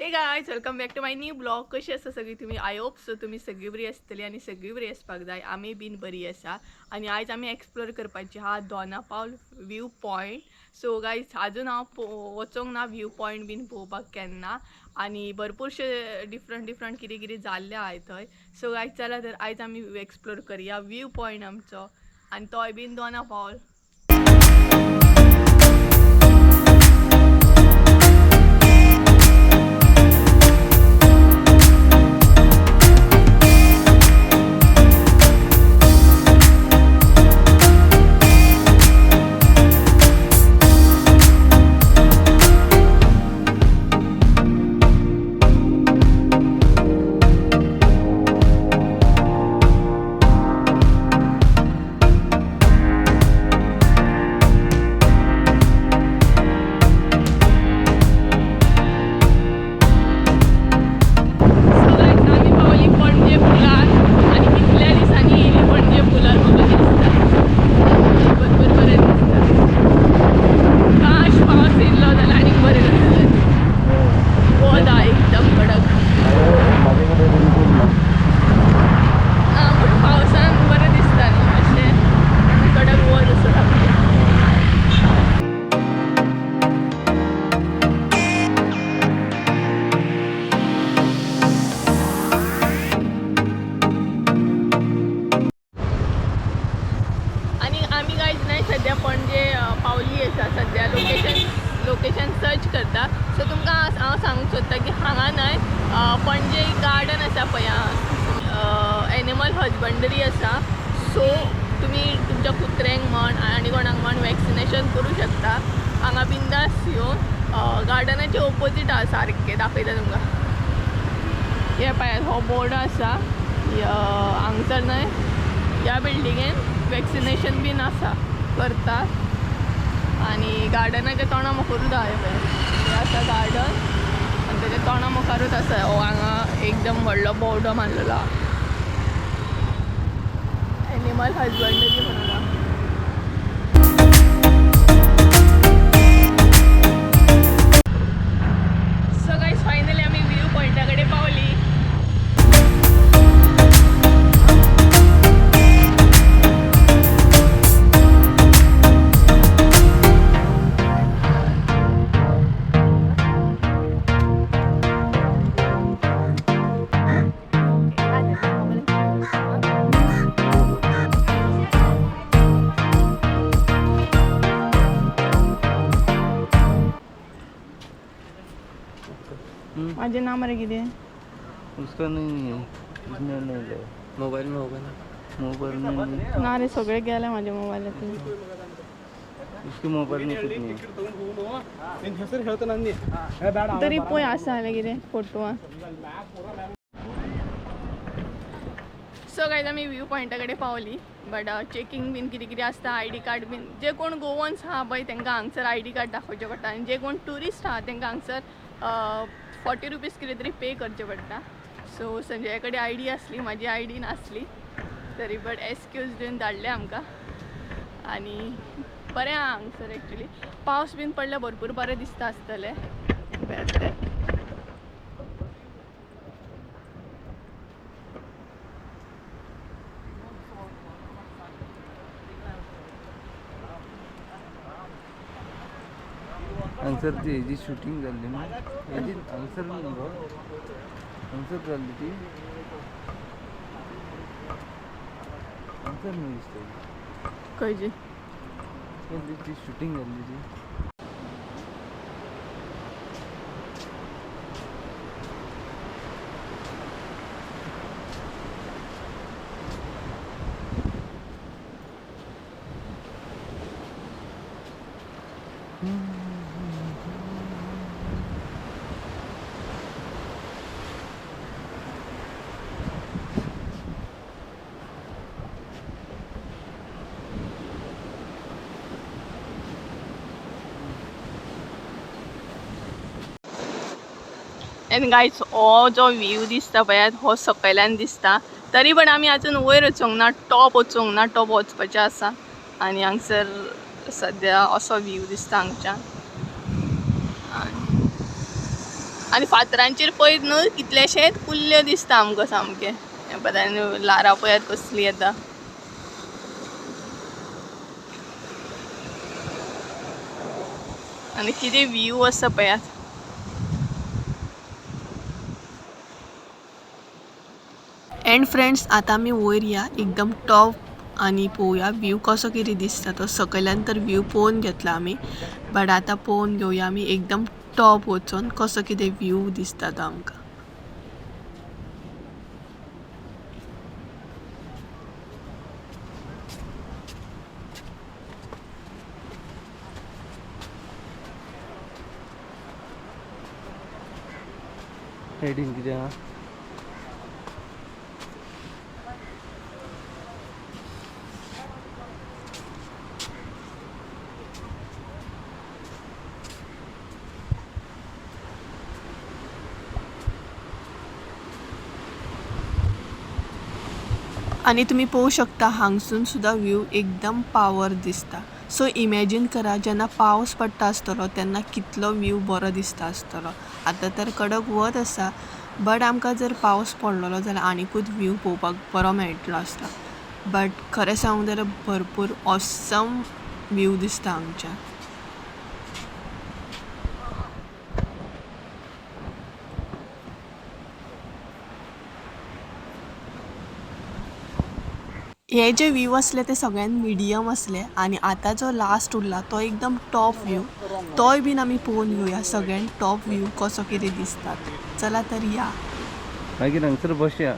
Hey guys, welcome back to my new blog. कशी आसा सगळी तुम्ही? I hope so तुम्ही सगळी बरी आसतली आनी सगळी बरी आसपाक जाय. आमी बीन बरी आसा आनी आयज आमी एक्सप्लोर करपाची आहा Dona Paula view point. So guys, आजून हांव वचोंक ना व्यू पॉयंट बीन पळोवपाक केन्ना आनी भरपूरशे डिफरंट डिफरंट कितें कितें जाल्लें आहा थंय. सो गायज चला तर आयज आमी एक्सप्लोर करया व्यू पॉयंट आमचो आनी तोय बीन दोना पावल. सद्या पणजे पावली आसा. सद्या लोकेशन सर्च करता. सो तुमकां हांव सांगूंक सोदता की हांगा न्हय पणजे गार्डन आसा पळय, एनिमल हजबंडरी आसा. सो तुमी तुमच्या कुत्र्यांक म्हण आनी कोणाक म्हण वॅक्सिनेशन करूं शकता. हांगा बिंदास येवन गार्डनाचे ओपोजीट आसा सारकें दाखयता तुमकां. हे पळयात हो बोर्ड आसा हांगसर न्हय ह्या बिल्डिंगेन वॅक्सिनेशन बीन आसा करता आनी गार्डनाच्या तोंडा मुखारूच आहा. हें आसा गार्डन आनी तेच्या तोंडा मुखारूच आसा हो हांगा एकदम व्हडलो बोर्डो मारलेलो आहा एनिमल हजबंडरी म्हणून आहा. सो गायज फायनली आमी व्यू पॉयंटा कडेन पावली. माझे नाम रे किती उसका नहीं है, इसमें नहीं है. मोबाईल में होगा ना? मोबाईल में नहीं. ना रे, सगळे गेले माझ्या मोबाईलात. उसके मोबाईल में कुछ नहीं. तरी पळय आसा जाल्यार कितें फोटो. सो गायज आमी व्यू पॉयंटा कडेन पावली. बट चेकिंग बीन कितें कितें आसता, I D card बीन. जे कोण गोवन्स आहा पळय तांकां हांगसर I D card दाखोवचें पडटा आनी जे कोण ट्युरिस्ट आहा तांकां हांगसर 40 रुपीज कितें तरी पे करचें पडटा. सो संजया कडेन I D आसली, म्हाजी I D नासली तरी बट एक्सक्यूज दिवन धाडलें आमकां. आनी बरें आहा हांगसर एक्चुली. पावस बीन पडल्यार भरपूर बरें दिसता आसतलें. हांगसर ती हेजी शूटिंग जाल्ली न्हू, हेजी हांगसर न्हू गो, हांगसर जाल्ली ती, हांगसर न्हू दिसता खंयची ती शूटिंग जाल्ली ती. एंड गायज हो जो व्यू दिसता पळयात हो सकयल्यान दिसता. तरी पण आमी अजून वयर वचूंक ना, टॉप वचूंक ना, टॉप वचपाचें आसा. आनी हांगसर सद्या असो व्यू दिसता हांगच्यान. आनी फातरांचेर पळयत न्हू कितलेशेच कुल्ल्यो दिसता आमकां सामके. हें पळय आनी ल्हारां पळयात कसली येता. आनी कितें व्यू आसा पळयात. एंड फ्रेंड्स आतां आमी वयर या एकदम टॉप आनी पळोवया व्यू कसो कितें दिसता तो. सकयल्यान तर व्यू पळोवन घेतला आमी, बट आतां पळोवन घेवया आमी एकदम टॉप वचोन कसो कितें व्यू दिसता तो आमकां. हेडिंग कितें आहा? आनी तुमी पळोवंक शकता हांगसून सुद्दां व्यू एकदम पावर दिसता. सो इमॅजीन करा जेन्ना पावस पडटा आसतलो तेन्ना कितलो व्यू बरो दिसता आसतलो. आतां तर कडक वत आसा, बट आमकां जर पावस पडलेलो जाल्यार आनिकूच व्यू पळोवपाक बरो मेळटलो आसलो. बट खरें सांगूंक जाल्यार भरपूर ऑसम व्यू दिसता हांगच्यान. हे जे व्यू आसले ते सगळ्यान मिडियम आसले आनी आतां जो लास्ट उरला तो एकदम टॉप व्यू, तोय बीन आमी पळोवन घेवया सगळ्यान टॉप व्यू कसो कितें दिसता. चला तर या. मागीर हांगसर बसया.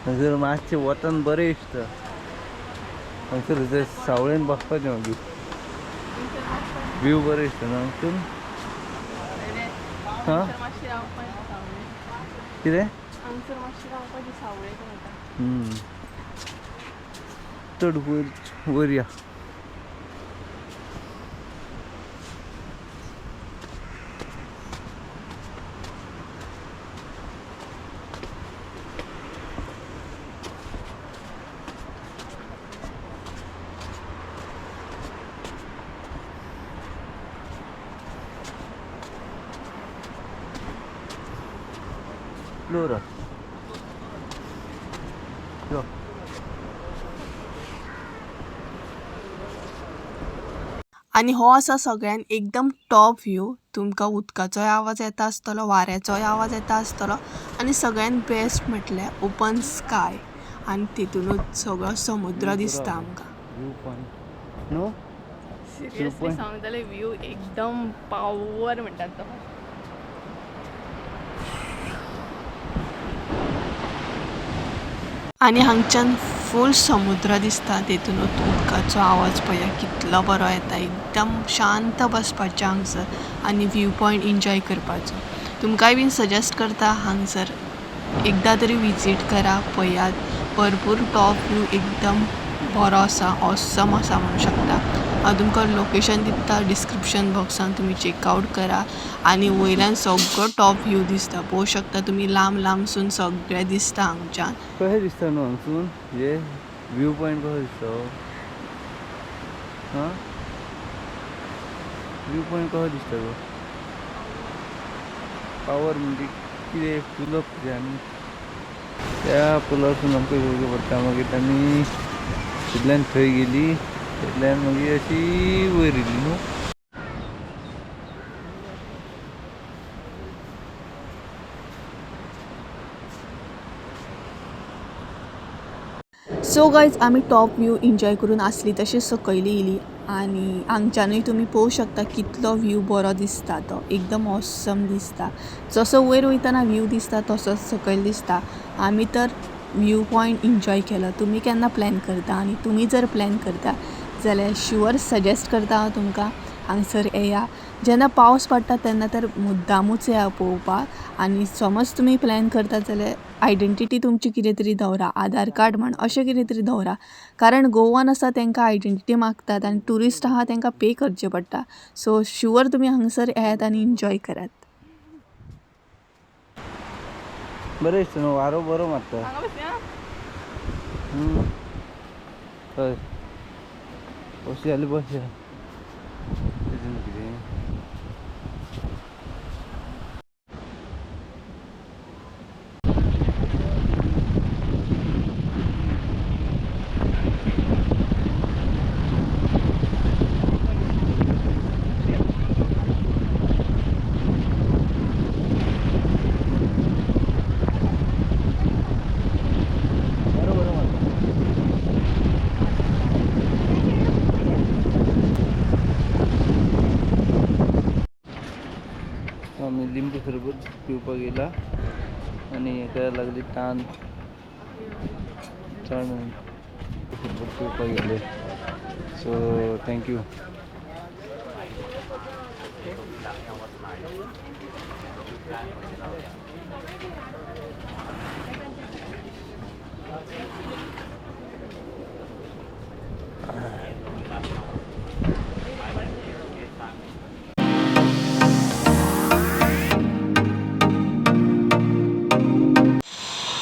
हांगसर मातशें वतान बरें दिसता. हांगसर थंय सावळेन बसपाचें, मागीर व्यू बरें दिसता न्हू हांगसून. हां कितें? चड वयर वयर या. फ्लोरा यो. आनी हो आसा सगळ्यान एकदम टॉप व्यू. तुमकां उदकाचोय आवाज येता आसतलो, वाऱ्याचोय आवाज येता आसतलो आनी सगळ्यान बेस्ट म्हटल्यार ओपन स्काय आनी तितूनच सगळो समुद्र दिसता आमकां. व्यू पॉयंट न्हू. सिरियसली सांगता जाल्यार व्यू एकदम पावर म्हणटात तो. आनी हांगच्यान फूल समुद्र दिसता, तेतूनच उदकाचो आवाज पळया कितलो बरो येता. एकदम शांत बसपाचें हांगसर आनी व्यू पॉयंट एन्जॉय करपाचो. तुमकांय बीन सजेस्ट करता हांगसर एकदां तरी विजीट करा, पळयात भरपूर टॉप व्यू एकदम बरो आसा, ऑसम आसा म्हणूं शकता. हांव तुमकां लोकेशन दिता डिस्क्रिप्शन बॉक्सान, तुमी चॅकआवट करा. आनी वयल्यान सगळो टॉप व्यू दिसता, पळोवंक शकता तुमी लांब लांबसून सगळें दिसता हांगच्यान. कशें दिसता न्हू हांगसून हे व्यू पॉयंट कसो दिसता हो? हां व्यू पॉयंट कसो दिसता तो? पावर म्हणजे कितें पुलप कितें. आनी त्या पुलारसून आमकां येवचें पडटा. मागीर आमी तितल्यान थंय गेली, तितल्यान मागीर अशी वयर येयली न्हू. सो गायज आमी टॉप व्यू एन्जॉय करून आसली तशी सकयल येयली आनी हांगच्यानूय तुमी पळोवंक शकता कितलो व्यू बरो दिसता तो, एकदम ऑसम दिसता. जसो वयर वयतना व्यू दिसता तसोच सकयल दिसता. आमी तर व्यू पॉयंट एन्जॉय केलो. तुमी केन्ना प्लॅन करता आनी तुमी जर प्लॅन करता जाल्यार शुअर सजेस्ट करता हांव तुमकां हांगसर येया. जेन्ना पावस पडटा तेन्ना तर मुद्दामूच येया पळोवपाक. आनी समज तुमी प्लॅन करता जाल्यार आयडेंटिटी तुमची कितें तरी दवरा, आधार कार्ड म्हण अशें कितें तरी दवरा, कारण गोवन आसा तांकां आयडेंटिटी मागतात आनी ट्युरिस्ट आहा तांकां पे करचें पडटा. सो शुअर तुमी हांगसर येयात आनी एन्जॉय करात. बरें दिसता न्हू, वारो बरो मारता. हय बसया जाल्यार बसया. तितून कितें. आमी लिंबू सरबत पिवपाक येयला आनी हेका लागली तान चड सरबत पिवपाक गेले. So thank you.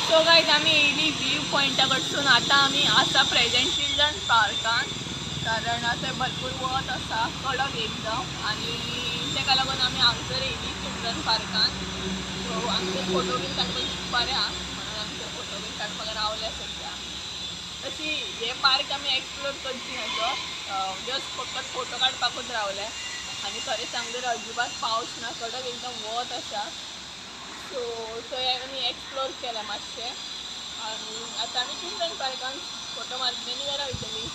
So guys आमी येयली व्यू पॉयंटा कडसून. आतां आमी आसा प्रेजेंट चिल्ड्रन पार्कान, कारण थंय भरपूर वत आसा कडक एकदम आनी तेका लागून आमी हांगसर येयली चिल्ड्रन पार्कान. सो हांगसर फोटो बीन काडपाक बरें आहा म्हणून हांगसर फोटो बीन काडपाक रावल्या सद्या. तशी हे पार्क आमी एक्सप्लोर करची ना, तो जस्ट फकत फोटो काडपाकूच रावले. आनी खरें सांग जाल्यार अजिबात पावस ना, कडक एकदम वत आसा. सो थंय आमी एक्सप्लोर केलें मातशें आनी आतां आमी चिल्ड्रन पार्कान फोटो मारतली आनी घरा वयतली.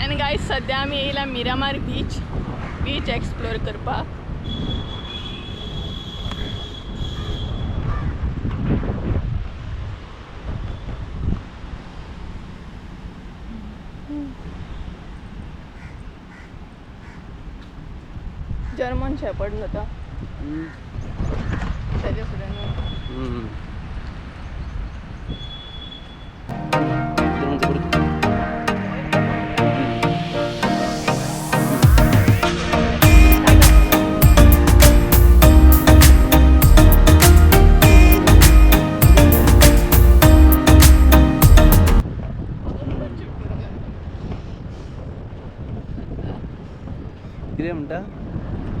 आनी गायज सद्या आमी येयला मिरामार बीच बीच एक्सप्लोर करपाक. जर्मन शेपर्ड जाता ताजे फुडें न्हू. कितें म्हणटा?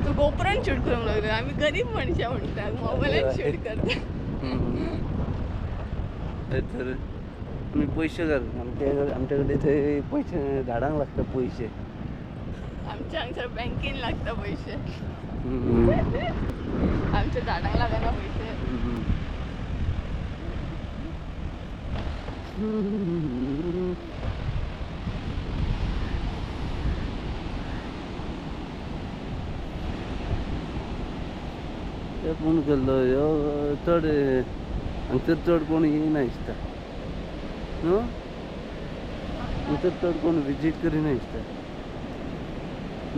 तू गोप्रोन शूट करूंक लागलो. आमी गरीब मनशां म्हणटा मोबायलान शूट करता. तर आमी पयशे घाल आमच्या कडेन थंय पयशे झाडांक लागता पयशे. आमच्या हांगसर बँकेन लागता पयशे, आमच्या झाडांक लागना पयशे. ते पूण केल्लो ह्यो चड हांगसर चड कोण येयना दिसता न्हू, हांगसर चड कोण विजीट करिना दिसता.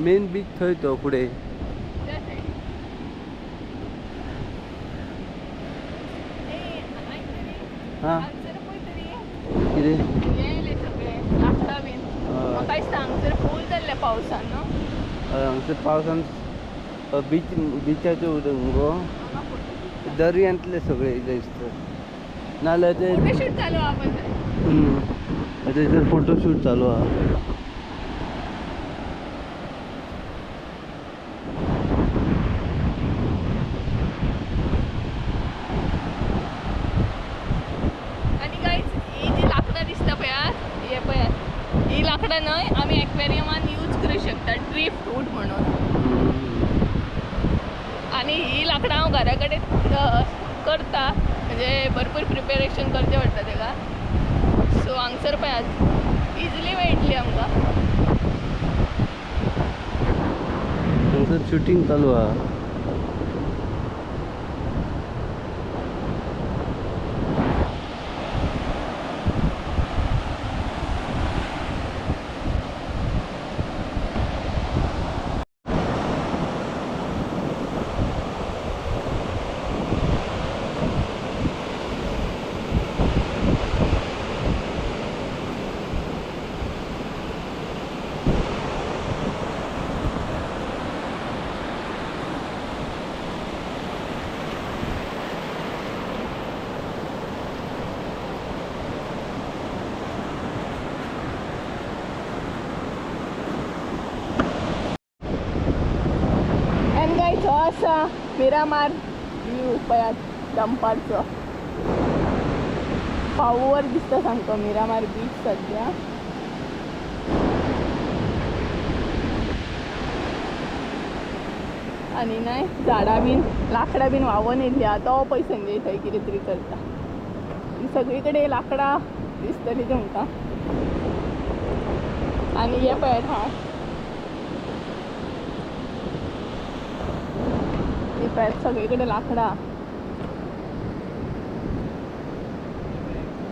मेन बीच थंय तो फुडें. त्या सायडीन. हां हांगसर पळय तरी कितें हें येयलें सगळें लाकडां बीन. म्हाका दिसता हांगसर फूल जाल्लें पावसान न्हू. हय हांगसर पावसान बीच बिचाचें उदक मुगो हांगा फोटो दर्यांतले सगळे येयले दिसता. नाल्यार ते फोटोशूट चालू आहा पण थंय. थंयसर फोटोशूट चालू आहा. आनी गायज ही जी लाकडां दिसता पळयात, हे पळयात, ही लाकडां न्हय आमी एक्वेरियमान यूज करूं शकता ड्रिफ्ट वूड म्हणून. आनी ही लाकडां हांव घरा कडेन करता, म्हणजे भरपूर प्रिपेरेशन करचें पडटा तेका. सो हांगसर पळयात इजिली मेळटली आमकां. हांगसर शुटींग चालू आहा. आनी गायज हो आसा मिरामार व्यू पळयात दनपारचो. पावर दिसता सामको मिरामार बीच सध्या. आनी न्हय झाडां बीन लांकडां बीन व्हांवोन येयल्ली आहा. तो पळय संजय थंय कितें तरी करता. सगळी कडेन लांकडां दिसतली तुमकां. आनी हे पळयात हा, ही पळयात सगळी कडेन लांकडां.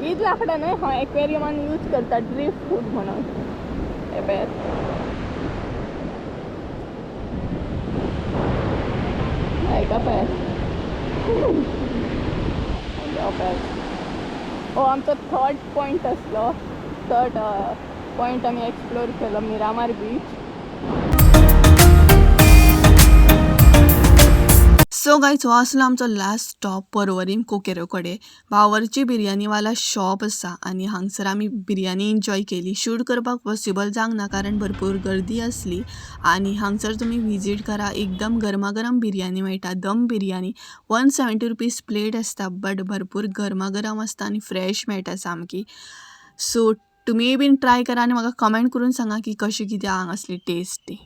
हीच लांकडां न्हय हांव एक्वेरियमान यूज करता ड्रिफ्ट फूड म्हणून. हे पळयात. हेका पळयात, हो पळयात. हो आमचो थर्ड पॉयंट आसलो. थर्ड पॉयंट आमी एक्सप्लोर केलो, मिरामार बीच. सो गायज, हो आसलो आमचो लास्ट स्टॉप परवरीम कोकेरो कडेन. बावर्ची बिर्याणीवाला शॉप आसा आनी हांगसर आमी बिर्याणी एन्जॉय केली. शूट करपाक पॉसिबल जावंक ना कारण भरपूर गर्दी आसली. आनी हांगसर तुमी विजीट करा, एकदम गरमागरम बिर्याणी मेळटा. दम बिर्याणी ₹170 प्लेट आसता, बट भरपूर गरमागरम आसता आनी फ्रेश मेळटा सामकी. सो तुमीय बीन ट्राय करा आनी म्हाका कमेंट करून सांगा की कशें कितें हांगासली टेस्ट ती.